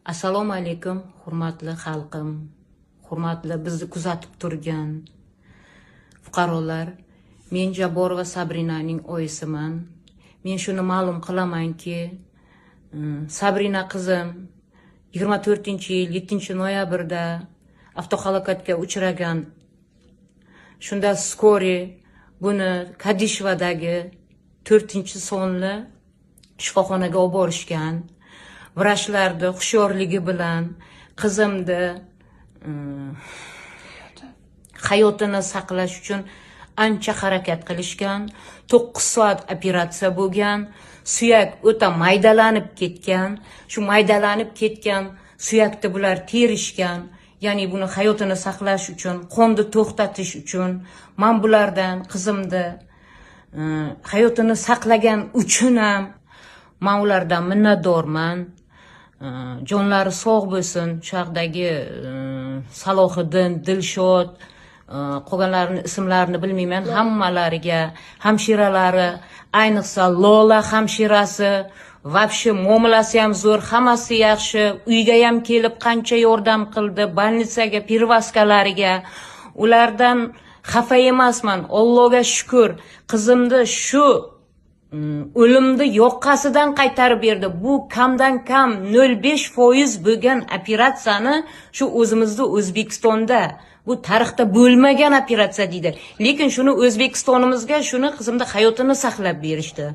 Assalomu alaykum, hurmatli xalqim, hurmatli bizni kuzatib turgan fuqarolar. Men Jabborova Sabrinaning oyisiman. Men shuni ma'lum qilamanki, Sabrina qizim 24-yil 7-noyabrda avtohalokatga uchragan. Shunda скорый buni Kadishvadagi 4-sonli shifoxonaga olib borishgan. Vrachlarni hushyorligi bilan qizimni hayotini saqlash uchun ancha harakat qilishgan. 9 soat operatsiya bo'lgan. Suyak o'ta maydalanib ketgan. Shu maydalanib ketgan suyakni bular terishgan. Ya'ni buni hayotini saqlash uchun, qonni to'xtatish uchun man bulardan qizimni hayotini saqlagan uchun ham man ulardan minnatdorman. Jonlari sog' bo'lsin. Shu yoqdagi Salohiddin, Dilshod, qolganlarini ismlarini bilmayman. Hammalariga, hamshiralari, ayniqsa Lola hamshirasi, вообще muomalasi ham zo'r, hammasi yaxshi. Uyga ham kelib qancha yordam qildi, больница ga, перевозка lariga. Ulardan xafa emasman. Allohga shukur, qizimni shu o'limni yoqasidan qaytarib berdi. Bu kamdan kam 0,5% bo'lgan operatsiyani shu o'zimizni O'zbekistonda, bu tarixda bo'lmagan operatsiya deydi. Lekin shuni O'zbekistonimizga, shuni qizimni hayotini saqlab berishdi.